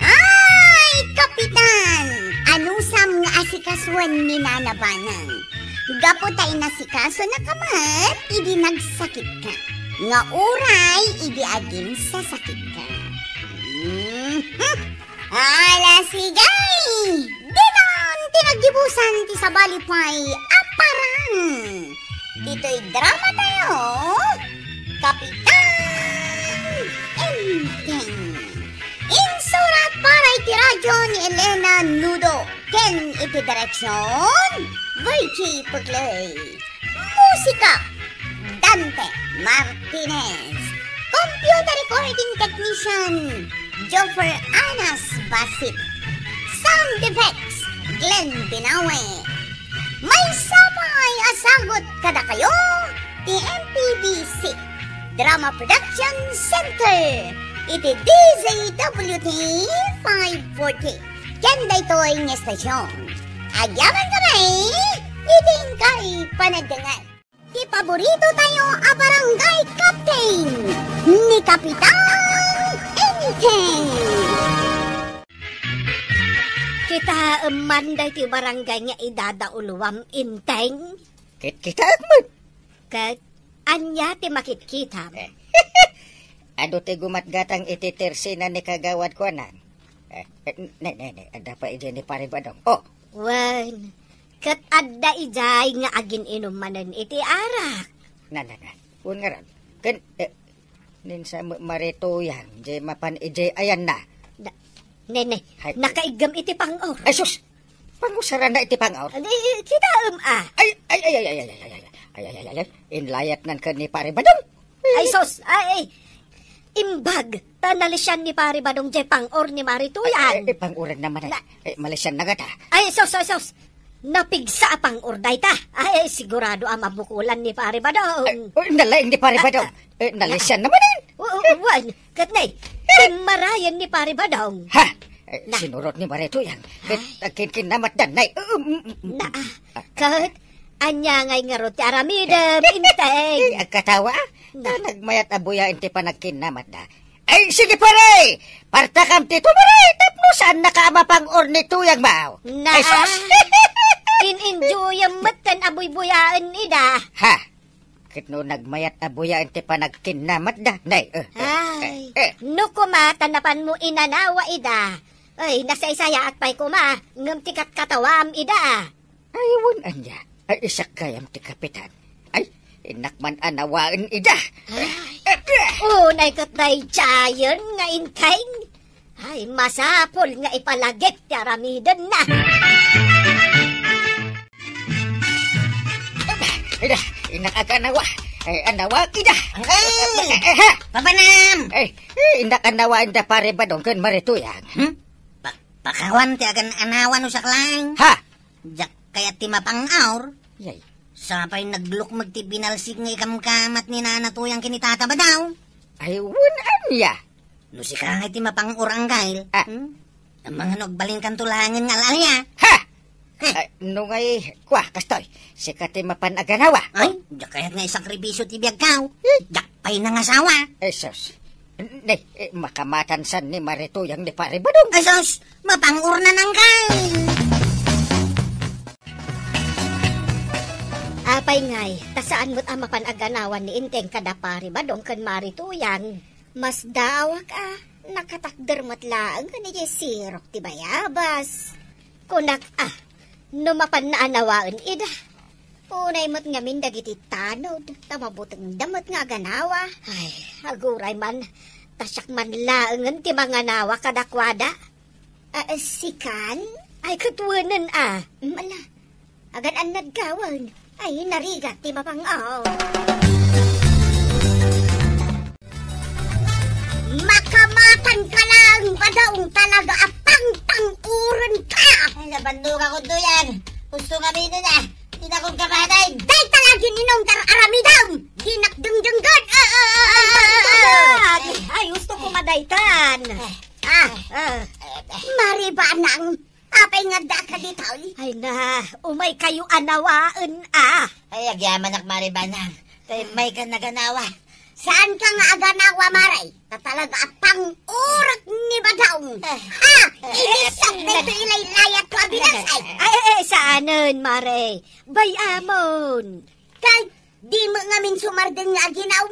Ay, Kapitan! Anusam nga asikasuen ni Nana Banang. Gapu ta inasikaso na ka met idi nagsakit ka. Nga uray idi aginsasakit ka. Mhm. Ala, sige! Ditan ti naggibusan ti sabali pay a parang. Ditoy drama tayo, Kapitan Enteng. Insurat para iti radyo ni Elena Nudo ken iti direksyon, Virgie Pugley. Musika, Dante Martinez. Computer recording technician, Joffer Anas Basit. Sound effects, Glenn Binawe. Maysa pay a sagut kadakayo ti M P B C Drama Production Center iti D Z W T five forty. Ken daytoy nga estasyon, agyaman kami iti inkay panagdengngeg. Ti paborito tayo a barangay captain, ni Kapitan Enteng. Kitaem man daytoy barangay nga idadauluam, Enteng? Ket kitaek met. Ket ania ti makitkitam? Eh. Adu ti gumatgatang iti tersina ni Kagawad Kuanan. Eh, eh, ne, ne, ne, adda pay idiay ni Pare Badong. Oh! Wen, ket adda idiay nga agin-inum manen iti arak. Na, na, na. Wen ngarud. Ken, eh, ninsa met Mari Tuyang, diay mapan idiay ayanna. Da-, ne, ne, Hay. Nakaiggem iti pang-or. Ay, sus! Pangusaranna iti pang-or. Adi, kitaem, a. Ay, ay, ay. Inlayatnan ken ni Pare Badong. Ay, sus, ay, imbag, ta nalisian ni Pare Badong diay pang-or ni Mari Tuyang. Ay, ay, ay, pang-oran naman, ay. Na- Ay, malisian na gata. Ay, sus, ay, sus. Napigsa a pang-or dayta. Ay, sigurado a mabukulan ni Pare Badong. Ay, oh, nalaing ni Pare Badong. Ah, ah. Eh, nalisian naman, eh. Oo, wen, ket ne, pimmarayen ni Pare Badong. Ha? Eh, na- sinurot ni Mari Tuyang. Ket agkinkinnamatda, nay. Um, um, um, um. Na, ah, ket ania ngay ngarud ti aramidem, Enteng? Eh, agkatawa, ah. Na. Ta nagmayat a buyaen ti panagkinnamatda. Ay, sige, pare! Partakam ti tumore tapno saannaka a mapang-or ni Tuyang, maw. Na, ay, sus! In-enjoyem metten a buybuyaen ida. Ha? Ket no nagmayat a buyaen ti panagkinnamatda, nay, eh, eh, Ay, eh, eh. No koma ta napanmo inanawa ida. Ay, nasaysayaat pay koma, ngem ti katkatawaam ida. Ay, wen ania, ay, isak gayam ti kapitan. Ay, innak man a nawaen ida. Ay. Eh, eh. Unay ket daydiayen nga Enteng. Ay, masapul nga ipalagip ti aramidenna. Ida, innak aganawa. Eh, anawa, ida. Angkel! Eh, eh, ha? Papanam! Eh, eh, innak anawa, inda pare Badong ken Mare Tuyang. Hmm? Pa-, pakawan ti agan-anawa no saklang. Ha? Diak kayat ti mapang-or. Yay. Sapay naglukmeg ti binalsig nga ikamkamat ni Nana Tuyang ken ni Tata Badong. Ay, wen ania? No sika ngay ti mapang-or, Angkel. Ah. Hmm? Amangan no agbalinkanto laengen nga al-alia. Ha! Heh. Ah, no ngay, kua, kastoy, sika ti mapan aganawa. Ay, diak kayat nga isakripisyo ti biagko. Eh? Diak pay nangasawa. Eh, sus. Ne, eh, makamatansan ni Mare Tuyang ni Pare Badong. Ay, sus, mapang-or na, Angkel. Apay ngay, ta saan met a mapan aganawan ni Enteng kada Pare Badong ken Mare Tuyang? Masdaawak a nakatakder met laeng ken idiay sirok ti bayabas. Kunak a, no mapan naanawaen ida. Unay met ngamin dagiti tanod, ta mabutengda met nga aganawa. Ay, aguray man, ta siak man laengen ti manganawa kadakuada. Ah, sikan? Ay, ket wenen a. Mm, ala. Agan-annad ka wen. Ay, narigat ti mapang-or. Makamatan ka lang, Badong, talaga a pangpang-uren ka! Ay, nabannog ako, Duyang. Gusto nga minin, ah. Tinakon ka ba, Day? Day, talaga ininong tar-aramidam! Dinak dengdenggen! Ah, ah, ah, ah, ah, ah. Ay, gusto ko madaytan. Ah, ah. Mare Banang, apay nga adda ka ditoy? Ay na, umay kayo anawaen, ah. Ay, agyamanak, Mare Banang. Tay may ka naganawa. Saan ka nga aganawa, Mare? Ta talaga a pang-uret ni Badong. Eh. Ah, inisok daytoy ilaylayat ko a binasay. Ay, eh, eh, saanen, Mare? Bayamon. Kay, di mo ngamin sumardeng nga aginaw.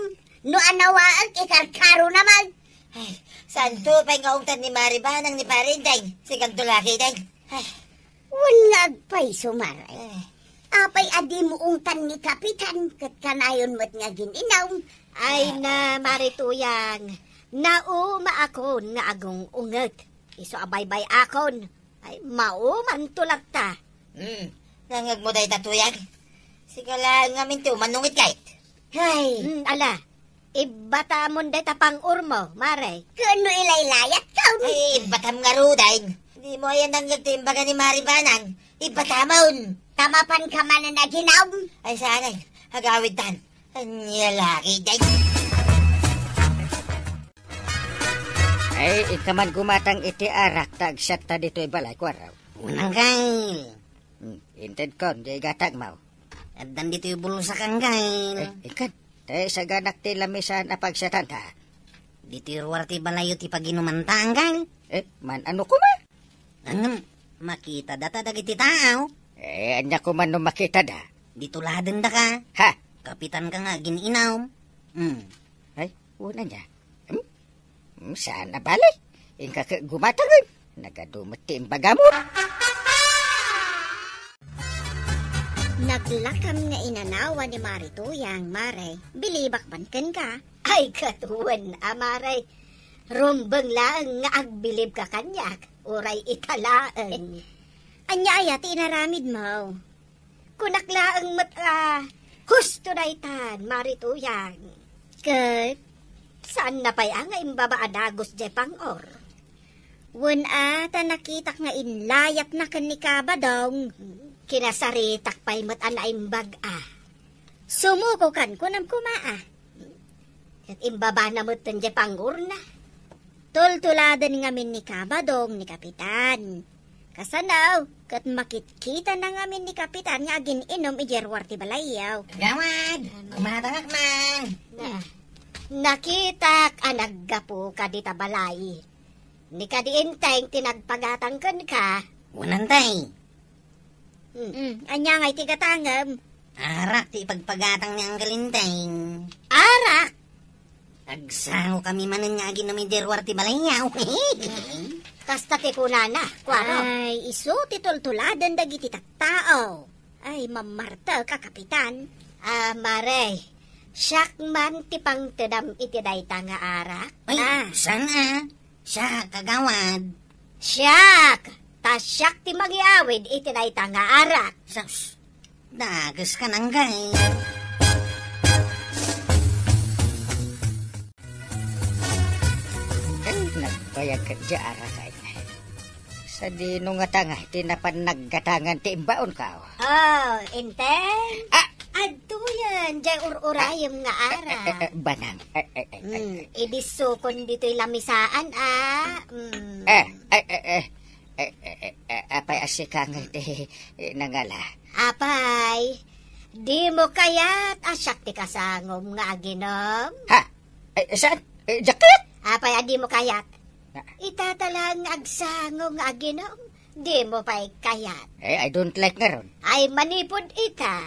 No anawaek, ikarkaro naman. Ay, saan to pay nga ungtan ni Mare Banang ni Pare Enteng? Sikanto laki, Day. Ay. Wen nga agpayso, Mare. Eh. Apay a di mo ungtan ni Kapitan, ket kanayon met nga agin-inaw? Ay na, Mare Tuyang, nauma akon nga agung-unget. Isu a baybay-akon. Ay, maumanto latta. Hmm, nangngegmo dayta, Tuyang? Sika laeng ngamin ti umanunget kayt. Ay. Hmm, ala, ibbatamon dayta pang-urmo, Mare. Ken no ilaylayat ka, Ay, ibbatam ngaruden. Di mo ayan nangngeg ti imbaga ni Mare Banang. Ibbatamon. Ta mapan ka manen aginaw. Ay, saan ay? Agawid tan. Ania lagi, day. Ay, inka man gumatang iti arak ta agsiatta ditoy balay, kuaraw. Unang kay. Hmm, intedkon, di igatagmaw. Addan ditoy bulsak, Angkel. Eh, inkan. Tay saganak ti lamisan a pagsiatanta. Ditoy ruar ti balayo ti paginumanta, Angkel. Eh, man ano kuma? Ngem, makita data dagiti tao. Eh, ania kuma no makita da? Dito ladenda ka. Ha? Kapitan ka nga agin-inaw. Hmm. Ay, una niya. Hmm? Hmm, saan a bale? Inka ket gumatangen. Nagadu met ti imbagamo. Naglakam nga inanawa ni Mare Tuyang, Mare. Bilibak man kenka. Ay, ket wen a, Mare. Rumbeng laeng nga agbilib ka kaniak. Uray ita laeng. Ania aya ti inaramidmo? Kunak laeng met a husto daytan, Mare Tuyang. Ket saan na pay a nga imbaba a dagus diay pang-or? Wen a, ta nakitak nga inlayatna ken ni Kabadong. Kinasaritak pay met a naimbag a. Sumuko kan kunam kuma a. Ket imbabana metten diay pang-orna. Tultuladen ngamin ni Kabadong ni Kapitan. Kasano, ket makitkitana ngamin ni Kapitan nga agin-inum idiay ruar ti balayyo. Gawad, kumatangak man. Na, nakitak a naggapu ka dita balay. Ni kadi Enteng ti nagpagatang kenka. Unantay. Hmm. Hmm, ania ngay ti gatangem? Arak ti ipagpagatang ni Angkel Enteng. Arak? Agsango kami manen nga aginum idiay ruar ti balayyo. Kasta ti kunana, kuaro. Ay, isu ti tultuladen dagiti tattao. Ay, mammartek a, Kapitan. Ah, Mare, siak man ti pangtedam iti dayta nga arak. Ay, ah. Saan a? Siak, kagawad. Siak! Ta siak ti mangiawid iti dayta nga arak. Sus. Dages ka nanggay. Ay, nagbayag ka di arakay. Sadino nga tanga, ti napan naggatangan ti imbaon ka? Oh, Inteng? Ah! Adtoyen, jay ur-urayem nga ara. Eh, eh, eh, Banang. Eh, eh, eh, eh, Hmm, eh. Idissokon ditoy lamisaan, ah. Hmm. Eh, eh, eh, eh. Eh, eh, eh, eh, apay a sika nga iti, eh, nangala? Apay, dimo kayat a siak ti kasangom nga aginom? Ha? Eh, saan? Eh, diak kayat? Apay a dimo kayat? Na- Ita ta laeng nga agsangom nga aginom, dimo pay kayat? Eh, I don't like ngarud. Ay, manipud ita,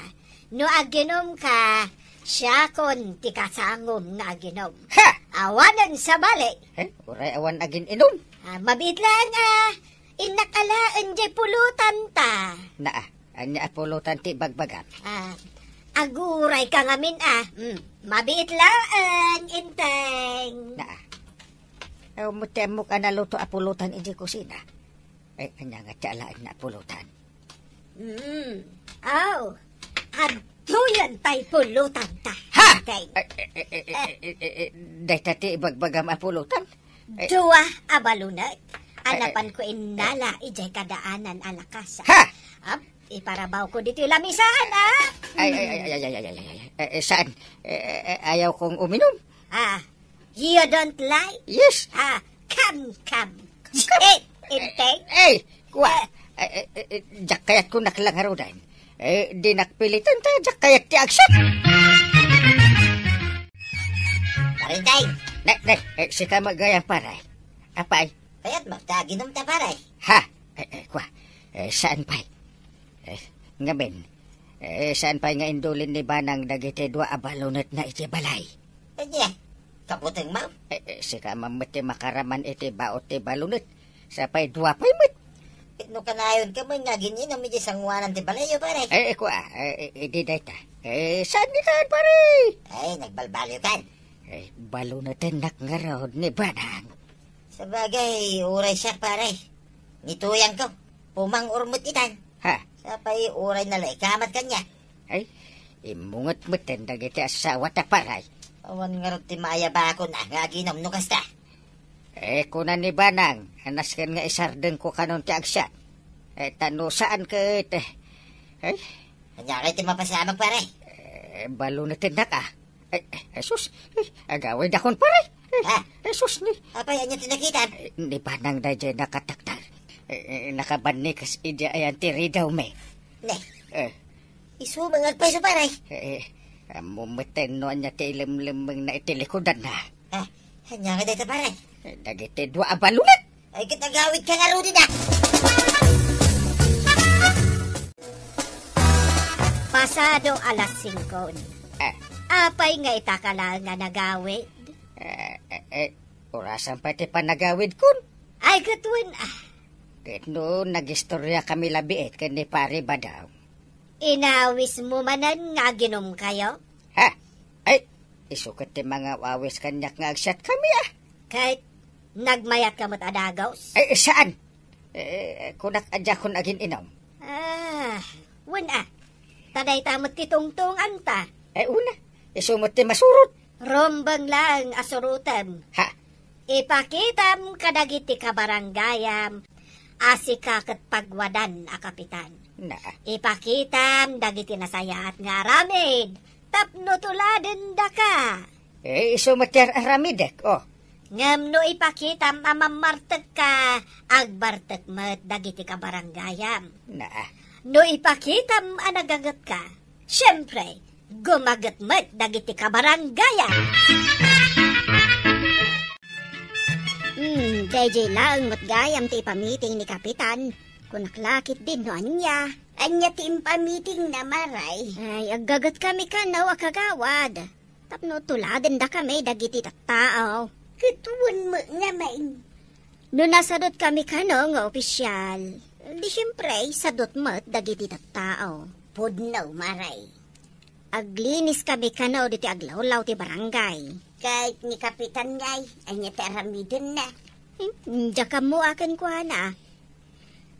no aginom ka, siakon ti kasangom nga aginom. Ha! Awanen sabali. Eh, uray awan agin-inom. Ah, mabiit laeng, ah. Innak alaen jay pulutan ta. Naa, ania a pulutan ti ibagbagam? Ah, aguray ka ngamin, ah. Mm, mabiit laeng, Inteng. Naa. Aw, mo ti ammok a naluto a pulutan idiay kusina. Eh, ania nga ti alaenna a pulutan? Mm. Aw, adtoyen tay pulutan ta, Ha! Inteng. Eh, eh, eh, eh, eh, eh, eh, eh, dayta ti ibagbagam a pulutan? Eh. Dua a balunet a Eh, eh. napanko innala idiay kadaanan a lakas. Ha! Ap, iparabawko ditoy lamisaan, ah. Ay, ay, ay, ay, ay, ay, ay, ay, ay. Eh, eh, saan? Eh, eh, eh, ayaw kong uminom. Ah, you don't like? Yes. Ah, come, come. Come. Eh, Inteng. Eh, kua. Eh. Eh, eh, eh, eh, diak kayat ko naklangarudan. Eh, di nakpilitan ta, diak kayat ti agsat. Parintay! Ne, ne, eh, sika met gayam, pare. Apay? Kayat mo ta aginom ta, pare? Ha? Eh, eh, kua. Eh, saan pay? Eh, ngamin. Eh, saan pay nga indulin ni Banang dagiti dua a balunetna iti balay? Ania, kabutengmo? Eh, eh, sika man met ti makaraman iti baut ti balunet. Sa pay dua pay met. Ket no kanayonka met nga agin-inom iti sangoanan ti balayyo, pare? Eh, eh, kua, eh, eh, idi dayta. Eh, saan ni kaan, pare? Ay, nagbalbaliwkan. Eh, balunetennak ngarud ni Banang. Sabagay, uray siak, pare. Nituyangko. Pumang-or met itan. Ha? Sa pay uray nalaika met kaniak. Ay, immunget metten dagiti asawa ta, pare. Awan ngarud ti maayabakon a nga aginom no kasta. Eh, kuna ni Banang, a nasken nga isardengko kanon ti agsat. Eh, ta no saan ket, eh. Ay. Ania kay ti mapasamak, pare? Eh, balunetennak, ah. Ay, ay, sus, ay, agawidakon, pare. Ay, Ha? Ay, sus, ni. Apay, ania ti nakitam? Ay, ni Banang daydiay nakataktak. Ay, ay, nakabannikas idiay ayan ti ridawmi. Ne. Eh. Isu mangagpayso, pare. Eh, ammo metten no ania ti ilemlemmengna iti likudanna. Ha? Ania nga dayta, pare? Eh, dagiti dua a balunet. Ay, ket agawidka ngaruden, ah! Pasado alas singko. Eh. Apay nga ita ka laeng nga nagawid? Eh, eh, eh, urasan pay ti panagawidkon. Ay, ket wen, ah. Ket no, nagistoriakami labiit ken ni Pare Badaw. Inawismo manen nga aginumkayo? Ha? Ay, isu ket ti mangaw-awis kaniak nga agsiatkami, ah. Ket nagmayatka met a dagus? Ay, saan? Eh, kunak a diakon agin-inom. Ah, wen a. Ta dayta met ti tungtunganta. Ay, una, isu met ti masurot. Rumbeng laeng a surotem. Ha? Ipakitam kadagiti kabarangayam a sika ket pagwadan a kapitan. Naa. Ipakitam dagiti nasayaat nga aramid tapno tuladendaka. Eh, isu met ti ar-aramidek, oh. Ngem no ipakitam a mammartekka, agbartek met dagiti kabarangayam. Naa. No ipakitam a nagagetka, siempre, gumaget met dagiti kabarangayam. Hmm, daydiay laeng met gayam ti ipamiting ni Kapitan. Kunak la ketdin no ania. Ania ti impamitingna, Maray? Ay, aggagetkami kano a kagawad. Tapno tuladendakami dagiti tattao. Ket wen met ngamin. No nasadutkami kano nga opisial, di siempre, sadut met dagiti tattao. Pudno, Maray. Agliniskami kano ditoy aglawlaw ti barangay. Ket ni Kapitan ngay, ania ti aramidenna? Hmm, diak ammo a kenkuana.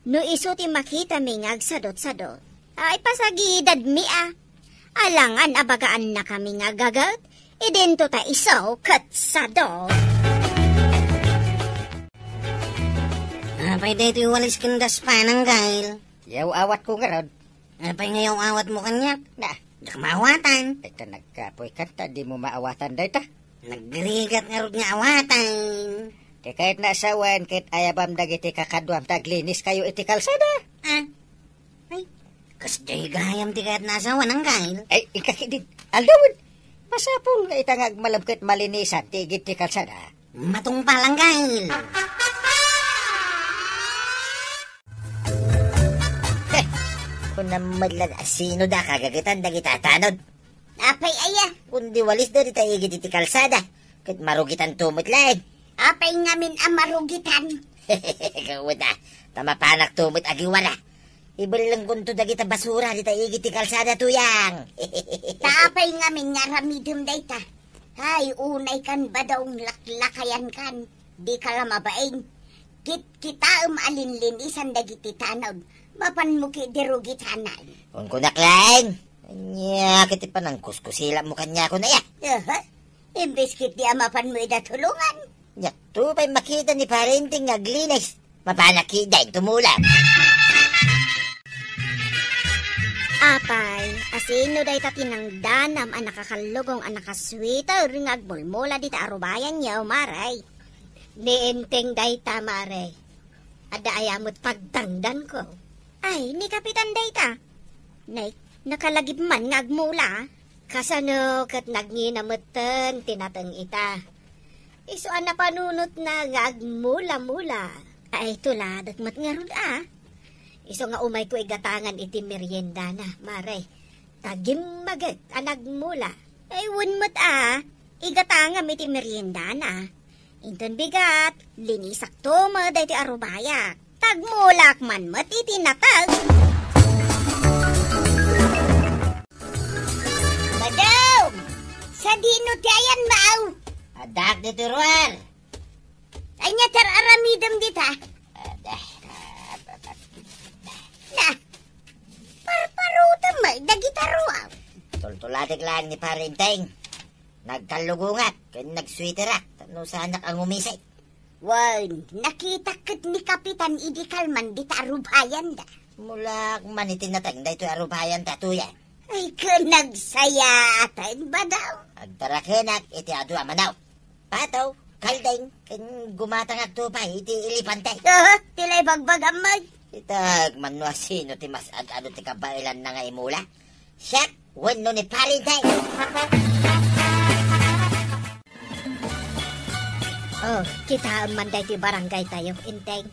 No isu ti makitami nga agsadutsadut, Ay, pasagidadmi a. Alangan a bagaannakami nga gaget, idinto ta isu ket sadu. Apay daytoy walis ken daspanang, Gail? Yaw-awatko ngarud. Apay nga yaw-awatmo kaniak? Na. Diak maawatan. Ay, ta nagkapoy ka, ta dimo maawatan dayta. Nagrigat ngarud nga awatan. Ti kayatna a sawen, ket ayabam dagiti kakaduam ta agliniskayo iti kalsada. Ah? Ay, kasdiay gayam ti kayatna a sawen, Anggail. Ay, ikakidit. Aldawen. Masapul nga ita nga agmalem ket malinisan ti igid ti kalsada. Matungpal, Anggail. Heh, kunam met la a sino da kagagetan dagita tanod. Apay aya? Kundi walis da dita igid iti kalsada. Ket marugitanto met laeng. Apay ngamin a marugitan? Kawada, ta mapanakto met agiwara. Ibellengkonto dagita basura dita igid ti kalsada, Tuyang. Ta apay ngamin nga aramidem dayta? Ay, unay kan badong laklakayan kan. Di ka la mabain. Kitkitaem a linlinisan dagiti tanod. Mapanmo ki di rugitanan. Kunkunak laeng. Ania ket ti panangkuskusilamo kaniakon aya? Aha. Imbes ket di a mapanmo ida tulongan. Diakto pay makita ni Pare Enteng nga aglinis. Mapanak ida inton mula. Apay, asino dayta tinangdanam a nakakallugong a nakasweater nga agmulmula dita a rubayan, Mare? Ni Enteng dayta, Mare. Adda aya met pagtangdanko? Ay, ni Kapitan dayta. Nay, nakalagip man nga agmula. Kasano ket nagngina metten ti nateng ita? Isu a napanunotna nga agmula-mula. Ay, tuladek met ngarud a. Isu nga umayko igatangan iti meriendana, Mare. Ta gimmaget a nagmula. Ay, wen met a. Igatangam iti meriendana. Inton bigat, linisakto met daytoy a rubayak. Ta agmulak man met iti nateng. Badong! Sadino ti ayanmo? Addak ditoy ruar. Ania ti ar-aramidem dita? Na, parparutem met dagita ruar. Tultulatek laeng ni Pare Enteng. Nagkallugongak ken nagsweaterak tapno saanak a ngumisik. Wen, nakitak ket ni Kapitan idi kalman dita a rubayanda. Mulak man iti nateng daytoy a rubayanta, Tuyang. Ay, ket nagsayaaten, Badong. Agtarakenak iti adu a manaw. Pataw, kaldeng, ken gumatangakto pay iti elepante. Aha, ti la ibagbagam met. Itak man no asino ti mas ag-adu ti kabaelanna nga imula. Siak wenno ni Pare Enteng? Oh, kitaem man daytoy barangaytayo, Enteng.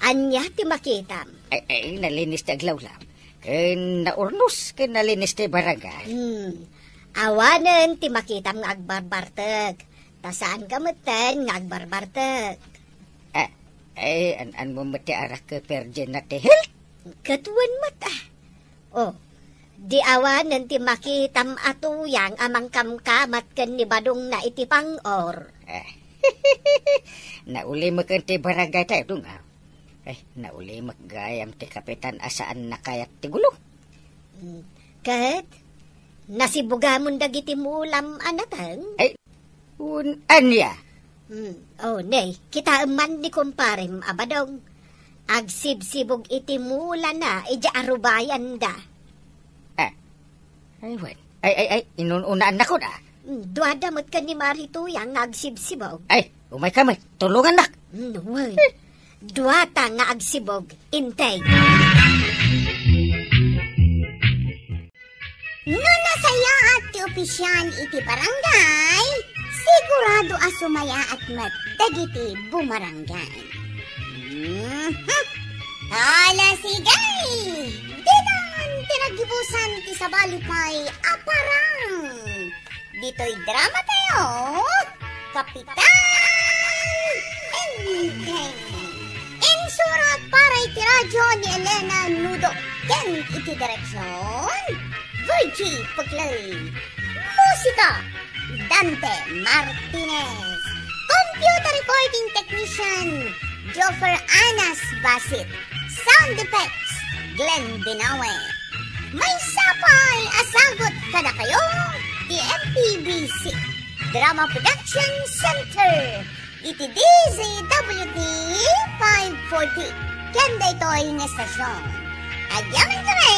Ania ti makitam? Ay, ay, nalinis ti aglawlaw. Ken naurnos, ken nalinis ti barangay. Hmm. Awanen ti makitam nga agbarbartek. Ta saanka metten nga agbarbartek. Ah, ay, an-anmo met ti arak ket virgin na ti health? Ket wen met, ah. Oh, di awanen ti makitam a Tuyang a mangkamkamat ken ni Badongna iti pang-or. Eh, naulimek ti barangaytayo, Dong, ah. Eh, naulimek gayam ti kapitan a saan nakayat ti gulo. Mm, ket nasibugamon dagiti mulam a nateng? Ay, Un-, ania? Hmm. Oh, ne, kitaem man ni kumparem a Badong. Agsibsibog iti mulana idiay arubayanda. Ah. Ay, wen. Ay, ay, ay, inun-unaannakon, ah. Hmm, duada met ken ni Mare Tuyang nga agsibsibog. Ay, umayka met. Tulongannak. Hmm, wen. Duata nga agsibog. Integ. No nasayaat ti opisyal iti barangay, sigurado a sumayaat met dagiti bumarangay. Mhm. Hala, sige! Ditan ti naggibusan ti sabali pay a parang. Ditoy drama tayo, Kapitan Enteng. Insurat para iti radyo ni Elena Nudo ken iti direksyon, Virgie Puglay. Musika, Dante Martinez. Computer recording technician, Joffer Anas Basit. Sound effects, Glenn Binawe. Maysa pay a sagut kadakayo ti M P B C Drama Production Center iti D Z W T five forty. Ken daytoy nga estasion, agyaman kami